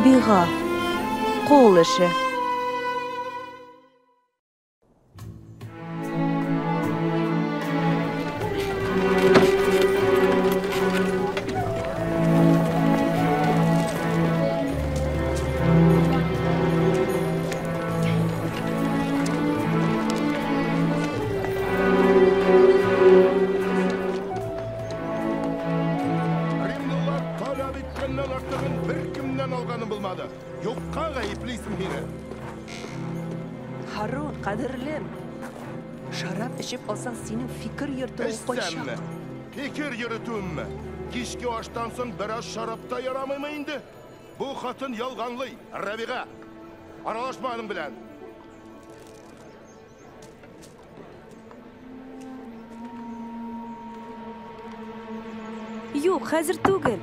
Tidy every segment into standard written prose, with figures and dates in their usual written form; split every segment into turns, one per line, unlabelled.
Рәбига. Кул эше.
Римлылар таләп иткәннән артыгын беркемнән алганым булмады. Юкка гаеплисең мине.
Һарун, кадерлем. Шәраб эчеп алсаң, синең фикер йөртүең
Эчсәмме?
кайчак.
Фикер йөртүемме? Кичке аштан соң бераз шәраб та ярамыймы инде? Бу хатын ялганлый, Рәбига. Аралашма аның белән.
Юк, хәзер түгел.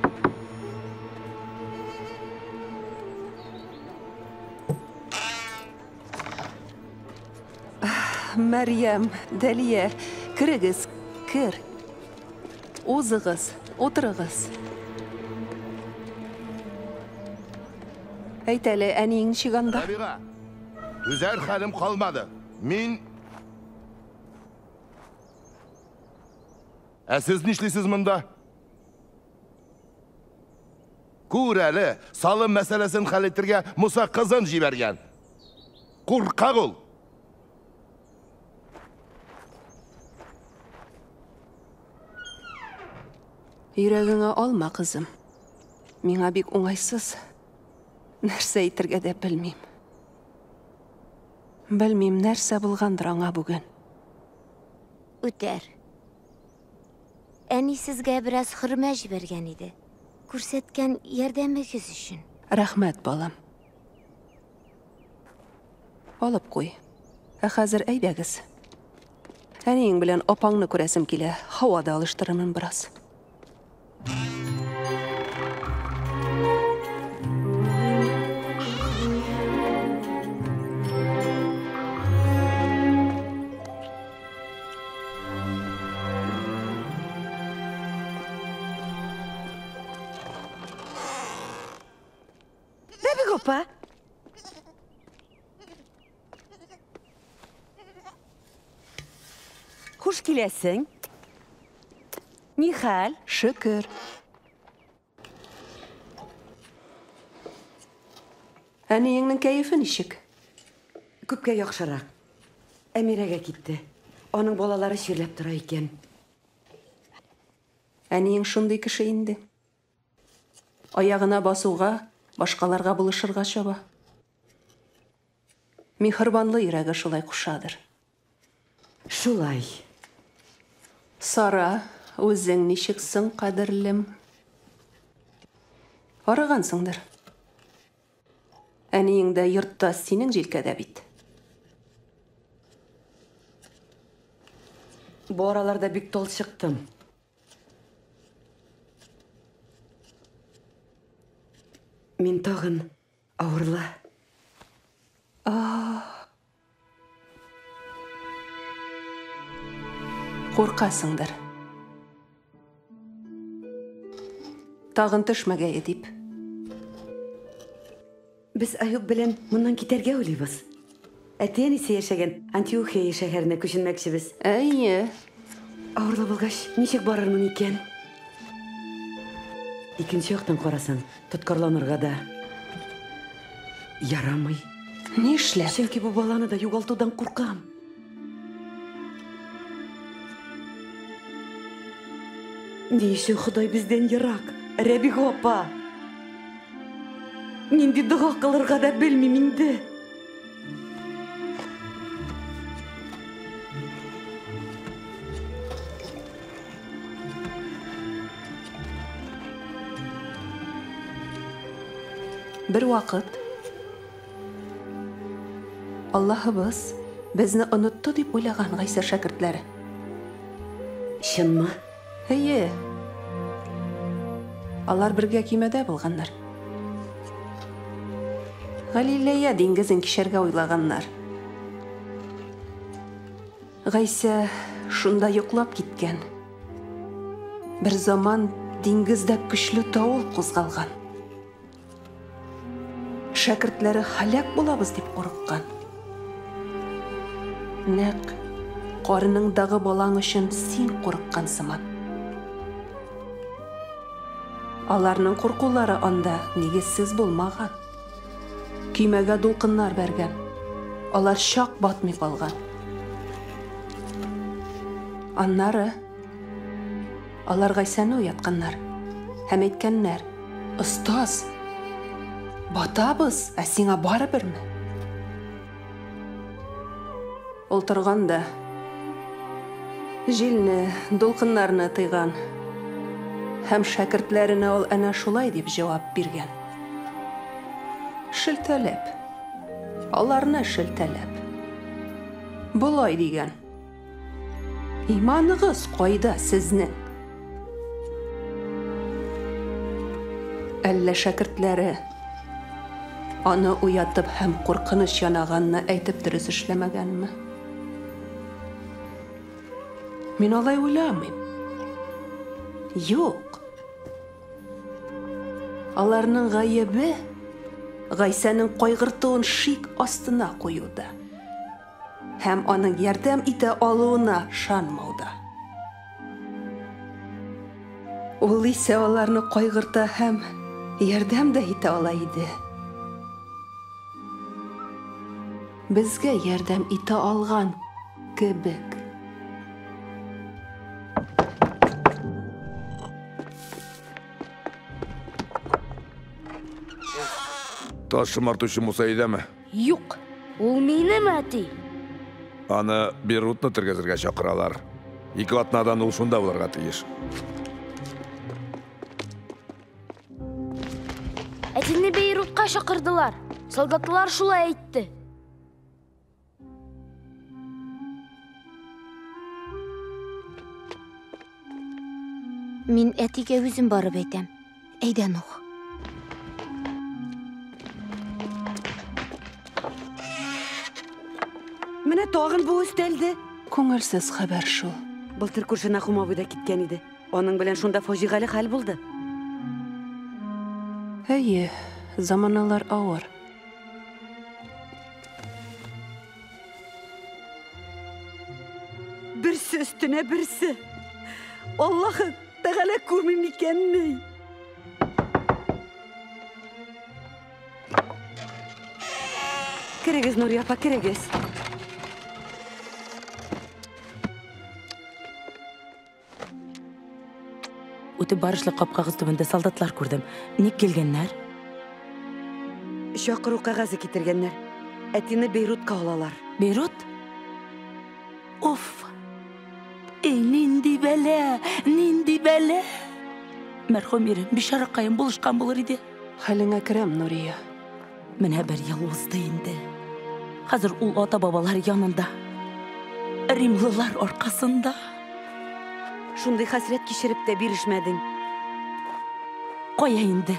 Мәрьям, Дәлия, керегез, кер. Узыгыз, утырыгыз. Әйт әле, әниең ничек анда?
Рәбига, түзәр хәлем калмады. Мин... Ә сез нишлисез монда? Күр әле, салым мәсьәләсен хәл итәргә Муса кызын җибәргән. Куркак ул.
Йөрәгеңә алма, кызым. Миңа бик уңайсыз. Нәрсә әйтергә дә белмим. Белмим, нәрсә булгандыр аңа бүген.
Үтәр. Әни сезгә бераз хөрмә җибәргән иде. Күрсәткән ярдәмегез өчен.
Рәхмәт, балам. Алып куй. Ә хәзер әйдәгез. Әниең белән апаңны күрәсем килә. Һава да алыштырырмын бераз.
Рәбига апа. Хуш киләсең. Ни хәл?
Шөкер. Әниеңнең кәефе ничек?
Күпкә яхшырак. Әмирәгә китте. Аның балалары чирләп тора икән.
Әниең шундый кеше инде. Аягына басуга, башкаларга булышырга чаба. Миһербанлы йөрәге шулай кушадыр.
Шулай.
Сара, үзең ничексең, кадерлем? Арыгансыңдыр. Әниең дә йортта синең җилкәдә бит.
Бу араларда бик талчыктым. Мин тагын авырлы.
Куркасыңдыр. Тагын төшмәгәе дип.
Без Аюп белән моннан китәргә уйлыйбыз. Әти-әнисе яшәгән Антиохия шәһәренә күченмәкчебез.
Әйе.
Авырлы булгач, ничек барырмын икән? Икенче яктан карасаң, тоткарланырга да ярамый.
Нишләп?
Чөнки бу баланы да югалтудан куркам. Ни өчен Ходай бездән ерак, Рәбига апа? Нинди дога кылырга да белмим инде.
Бер вакыт Аллаһыбыз безне онытты дип уйлаган Гайсә шәкертләре.
Чынмы?
Әйе. Алар бергә кимәдә булганнар. Галилея диңгезен кичәргә уйлаганнар. Гайсә шунда йоклап киткән. Бер заман диңгездә көчле давыл кузгалган. Шәкертләре һәлак булабыз дип курыккан. Нәкъ карыныңдагы балаң өчен син курыккан сыман. Аларның куркулары анда нигезсез булмаган. Көймәгә дулкыннар бәргән. Алар чак батмый калган. Аннары алар Гайсәне уятканнар һәм әйткәннәр: "Остаз, батабыз, ә сиңа барыберме?" Ул торган да җилне, дулкыннарны тыйган. Һәм шәкертләренә ул әнә шулай дип җавап биргән. Шелтәләп. Аларны шелтәләп. Болай дигән: Иманыгыз кайда сезнең? Әллә шәкертләре аны уятып һәм куркыныч янаганны әйтеп дөрес эшләмәгәнме? Мин алай уйламыйм. Юк. Аларның гаебе Гайсәнең кайгыртуын шик астына куюда һәм аның ярдәм итә алуына ышанмауда. Ул исә аларны кайгырта һәм ярдәм дә итә ала иде. Безгә ярдәм итә алган кебек.
Таш шомартучы Муса өйдәме?
Юк, ул минем әти.
Аны Бейрутны тергезергә чакыралар. 2 атнадан ул шунда булырга тиеш.
Әтине Бейрутка чакырдылар. Солдатлар шулай әйтте.
Мин әтигә үзем барып әйтәм. Әйдә, Нух.
Менә тагын бу өстәлде.
Күңелсез хәбәр шул.
Былтыр күрше Нахум абый да киткән иде. Аның белән шунда фаҗигале хәл булды.
Әйе, заманалар авыр.
Берсе өстенә берсе. Аллаһы Тәгалә күрми микәнни? Керегез, Нурия апа, керегез.
Үтеп барышлы капкагыз төбендә солдатлар күрдем. Ник килгәннәр?
Чакыру кәгазе китергәннәр. Әтине Бейрутка алалар.
Бейрут? Уф! Эй, нинди бәла! Нинди бәла! Мәрхүм ирем, бичаракаем булышкан булыр иде.
Хәлеңә керәм, Нурия.
Менә бер ел узды инде. Хәзер ул ата-бабалар янында. Римлылар аркасында.
Шундый хәсрәт кичереп тә бирешмәдең.
Кая инде?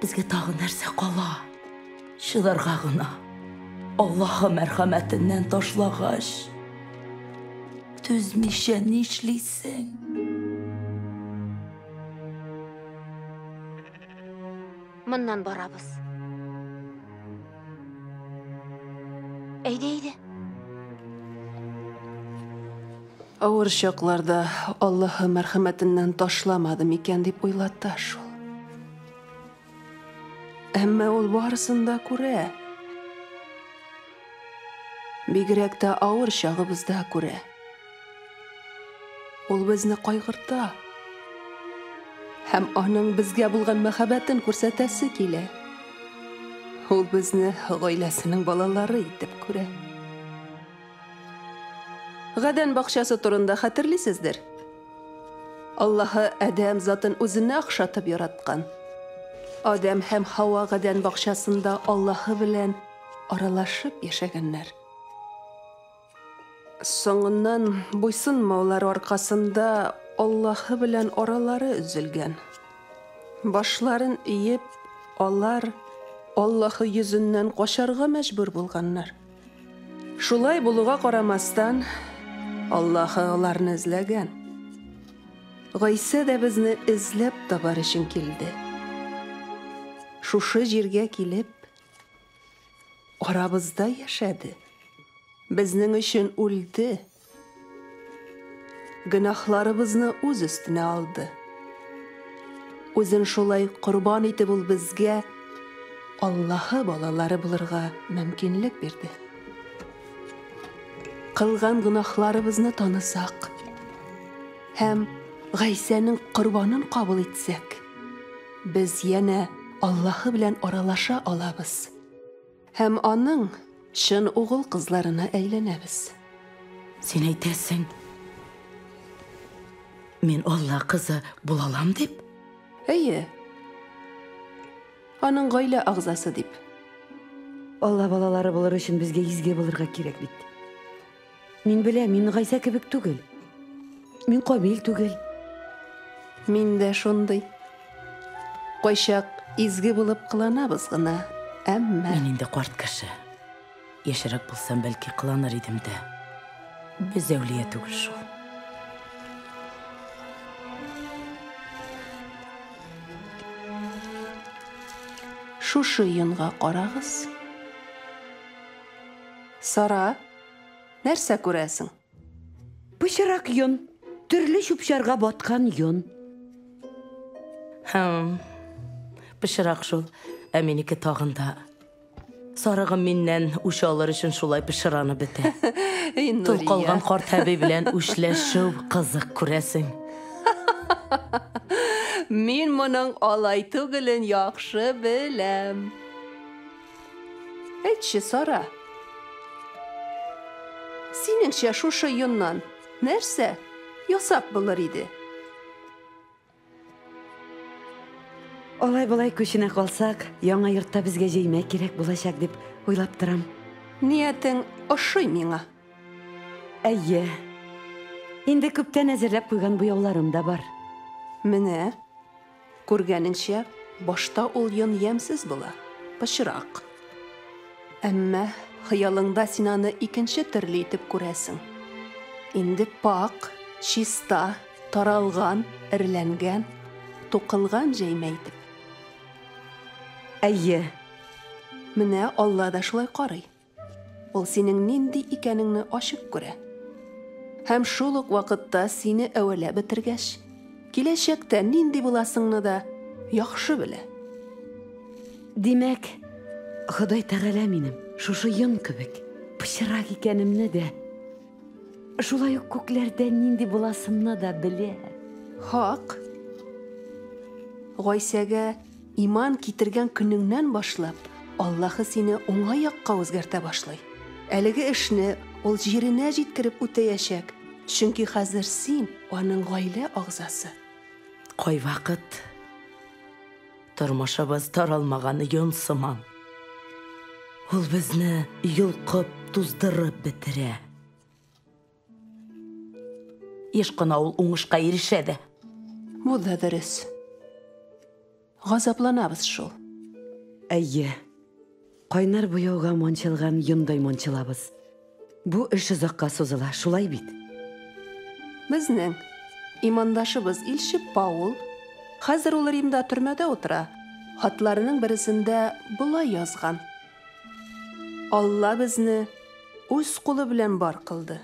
Безгә тагы нәрсә кала? Чыдарга гына. Аллаһы мәрхәмәтеннән ташлагач, түзмичә нишлисең?
Моннан барабыз. Әйдә, әйдә.
Авыр чакларда Аллаһы мәрхәмәтеннән ташламады микән дип уйлата шул. Әмма ул барысын да күрә. Бигрәк тә авыр чагыбызда күрә. Ул безне кайгырта. Һәм аның безгә булган мәхәббәтен күрсәтәсе килә. Ул безне гаиләсенең балалары итеп күрә. Гадән бакчасы турында хәтерлисездер. Аллаһы Адәм затын үзенә охшатып яраткан. Адәм һәм Һава Гадән бакчасында Аллаһы белән аралашып яшәгәннәр. Соңыннан буйсынмаулар аркасында Аллаһы белән аралары өзелгән. Башларын иеп, алар Аллаһы йөзеннән качарга мәҗбүр булганнар. Шулай булуга карамастан, Аллаһы аларны эзләгән. Гайсә дә безне эзләп табар өчен килде. Шушы җиргә килеп, арабызда яшәде. Безнең өчен үлде. Гөнаһларыбызны үз өстенә алды. Үзен шулай корбан итеп ул безгә Аллаһы балалары булырга мөмкинлек бирде. Кылган гөнаһларыбызны танысак һәм Гайсәнең корбанын кабул итсәк, без янә Аллаһы белән аралаша алабыз һәм аның чын угыл кызларына әйләнәбез.
Син әйтәсең, мин Алла кызы була алам дип?
Әйе. Аның гаилә агъзасы дип.
Алла балалары булыр өчен безгә изге булырга кирәк бит. Мин беләм, мин Гайсә кебек түгел. Мин камил түгел.
Мин дә шундый. Кайчак изге булып кыланабыз гына, әмма...
Мин инде карт кеше. Яшьрәк булсам, бәлки кыланыр идем дә. Без әүлия түгел шул.
Шушы йонга карагыз. Сара, нәрсә күрәсең?
Пычрак йон. Төрле чүп-чарга баткан йон.
Пычрак шул. Ә минеке тагын да. Сарыгым миннән үч алыр өчен шулай пычранып бетә. Тол калган карт әби белән үчләшү кызык күрәсең.
Мин моның алай түгелен яхшы беләм. Әйтче, Сара. Синеңчә шушы йоннан нәрсә ясап булыр иде?
Алай-болай күченә калсак, яңа йортта безгә җәймә кирәк булачак дип уйлап торам.
Ниятең ошый миңа.
Әйе. Инде күптән әзерләп куйган буяуларым да бар.
Менә, күргәнеңчә, башта ул йон ямьсез була, пычрак. Әмма хыялыңда син аны икенче төрле итеп күрәсең. Инде пак, чиста, таралган, эрләнгән, тукылган җәймә итеп.
Әйе.
Менә Алла да шулай карый. Ул синең нинди икәнеңне ачык күрә. Һәм шул ук вакытта сине әвәләп бетергәч, киләчәктә нинди буласыңны да яхшы белә.
Димәк, Ходай Тәгалә минем шушы йон кебек пычрак икәнемне дә, шулай ук күкләрдә нинди буласымны да белә.
Хак. Гайсәгә иман китергән көнеңнән башлап, Аллаһы сине уңай якка үзгәртә башлый. Әлеге эшне ул җиренә җиткереп үтәячәк, чөнки хәзер син аның гаилә агъзасы.
Кайвакыт тормышыбыз таралмаган йон сыман. Ул безне йолкып, туздырып бетерә. Еш кына ул уңышка ирешә дә.
Бу да дөрес. Газапланабыз шул.
Әйе. Кайнар буяуга манчылган йондай манчылабыз. Бу эш озакка сузыла, шулай бит?
Безнең имандашыбыз илче Паул хәзер ул Римда төрмәдә утыра. Хатларының берсендә болай язган: Алла безне үз кулы белән бар кылды.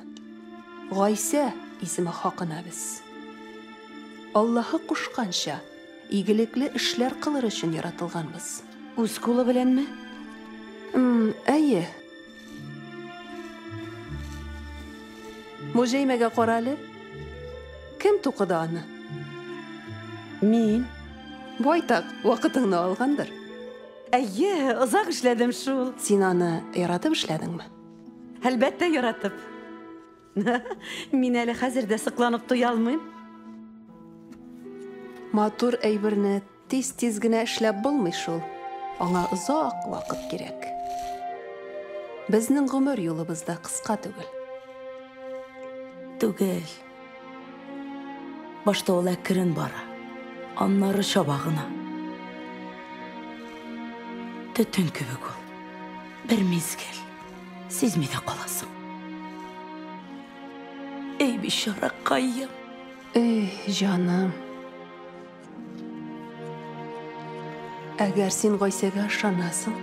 Гайсә исеме хакына без. Аллаһы кушканча игелекле эшләр кылыр өчен яратылганбыз.
Үз кулы беләнме?
Әйе. Бу җәймәгә кара әле. Кем тукыды аны?
Мин.
Байтак вакытыңны алгандыр.
Әйе, озак эшләдем шул.
Син аны яратып эшләдеңме?
Әлбәттә, яратып. Мин әле хәзер дә сокланып туя алмыйм.
Матур әйберне тиз-тиз генә эшләп булмый шул. Аңа озак вакыт кирәк. Безнең гомер юлыбыз да кыска түгел.
Түгел. Башта ул әкрен бара, аннары чаба гына. Төтен кебек ул. Бер мизгел сизми дә каласың. Эй, бичаракаем.
Эй, җаным. Әгәр син Гайсәгә ышанасың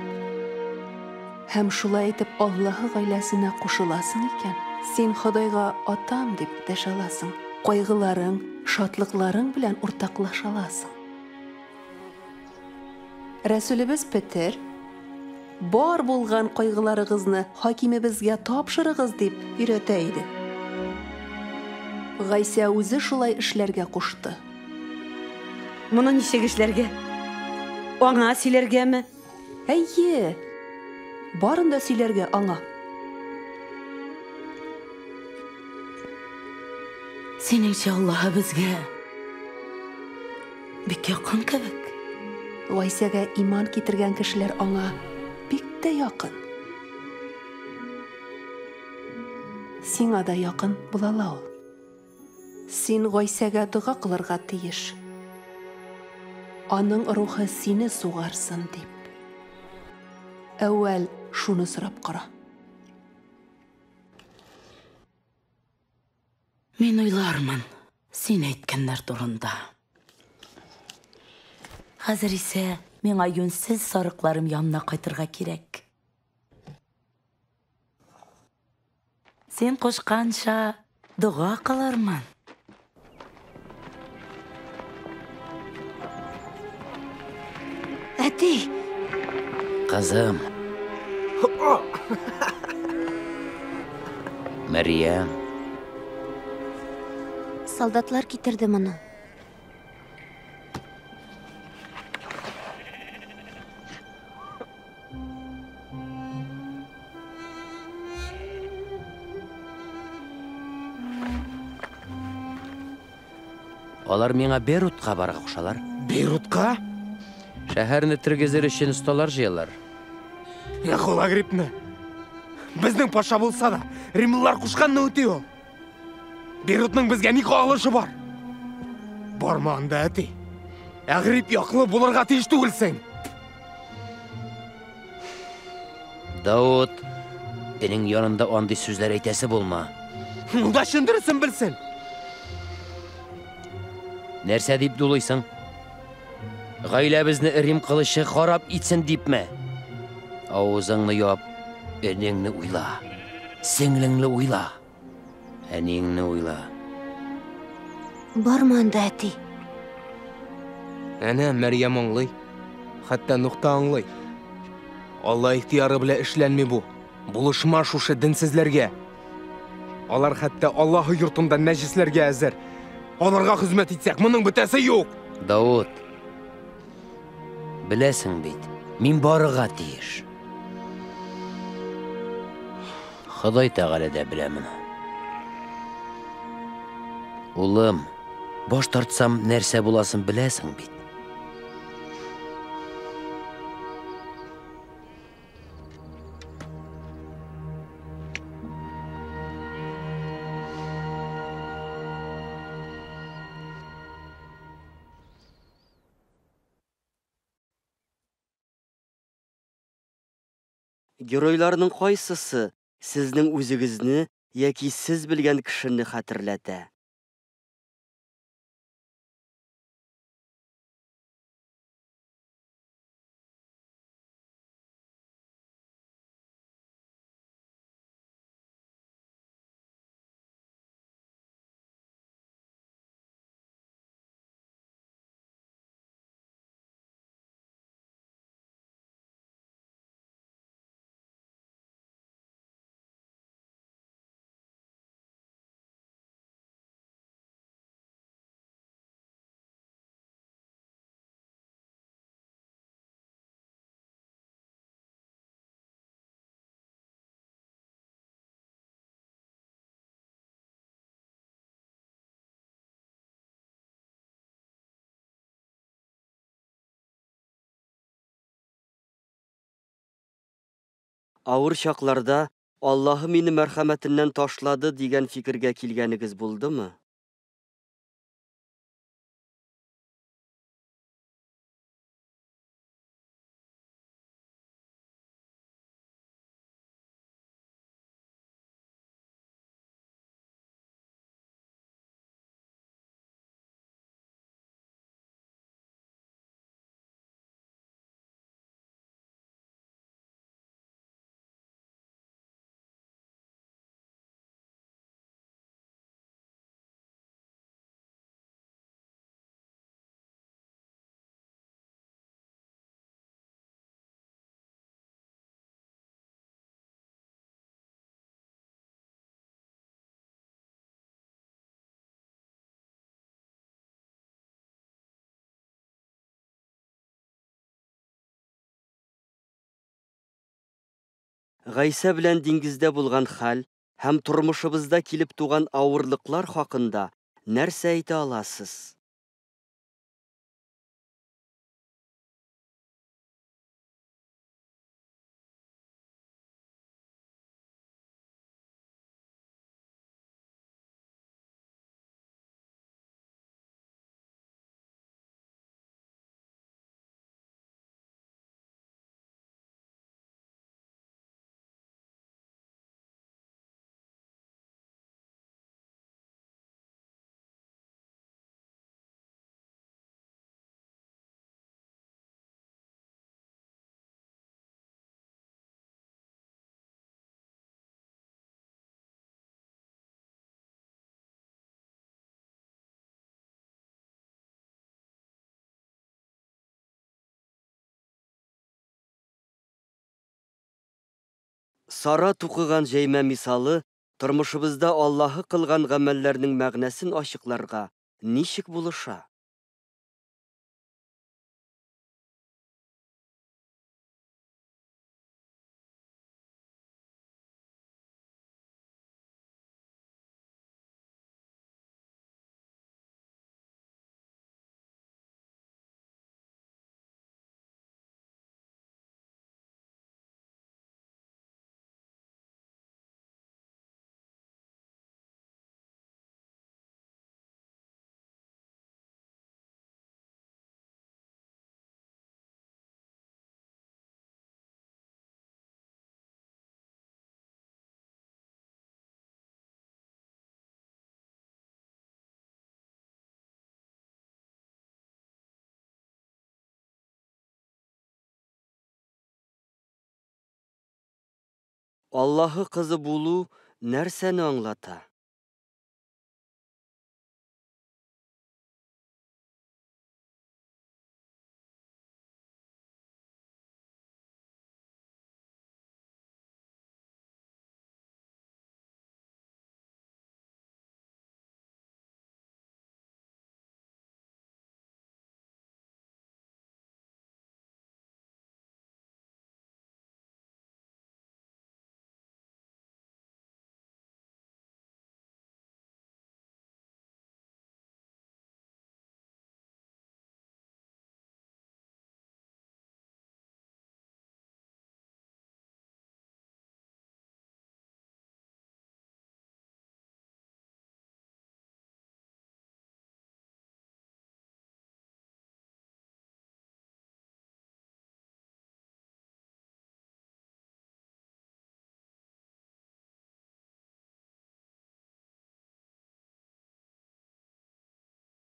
һәм шулай итеп Аллаһы гаиләсенә кушыласың икән, син Ходайга Атам дип дәшә аласың, кайгыларың, шатлыкларың белән уртаклаша аласың. Рәсүлебез Петер, бар булган кайгыларыгызны хакимебезгә тапшырыгыз дип өйрәтә иде. Гайсә үзе шулай эшләргә кушты.
Моны ничек эшләргә? Аңа сөйләргәме?
Әйе. Барын да сөйләргә аңа.
Синеңчә Аллаһы безгә бик якын кебек.
Гайсәгә иман китергән кешеләр аңа бик тә якын. Сиңа да якын була ала ул. Син Гайсәгә дога кылырга тиеш. Аның рухы сине сугарсын дип. Әүвәл шуны сорап кара.
Мин уйлармын син әйткәннәр турында. Хәзер исә миңа юньсез сарыкларым янына кайтырга кирәк. Син кушканча дога кылырмын.
Әти!
Кызым. Мәрьям.
Солдатлар китерде моны.
Алар миңа Бейрутка барырга кушалар.
Бейрутка?
Шәһәрне тергезер өчен осталар җыялар.
Эх, ул Агриппны. Безнең патша булса да, римлылар кушканны үти ул. Бейрутның безгә ни кагылышы бар? Барма анда, әти. Агрип яклы булырга тиеш түгелсең.
Давыт, энең янында андый сүзләр әйтәсе булма.
Ул да чын дөресен белсен.
Нәрсә дип дулыйсың? Гаиләбезне Рим кылычы харап итсен дипме? Авызыңны яп, энеңне уйла, сеңлеңне уйла, әниеңне уйла.
Барма анда, әти.
Әнә Мәрьям аңлый. Хәтта Нух та аңлый. Алла ихтыяры белән эшләнми бу. Булышма шушы денсезләргә. Алар хәтта Аллаһы йортында нәҗесләргә әзер. Аларга хезмәт итсәк, моның бетәсе юк.
Давыт, беләсең бит, мин барырга тиеш. Ходай Тәгалә дә белә моны. Улым, баш тартсам, нәрсә буласын беләсең бит.
Геройларның кайсысы сезнең үзегезне яки сез белгән кешене хәтерләтә? Авыр чакларда Аллаһы мине мәрхәмәтеннән ташлады дигән фикергә килгәнегез булдымы? Гайсә белән диңгездә булган хәл һәм тормышыбызда килеп туган авырлыклар хакында нәрсә әйтә аласыз? Сара тукыган җәймә мисалы тормышыбызда Аллаһы кылган гамәлләрнең мәгънәсен ачыкларга ничек булыша? Аллаһы кызы булу нәрсәне аңлата?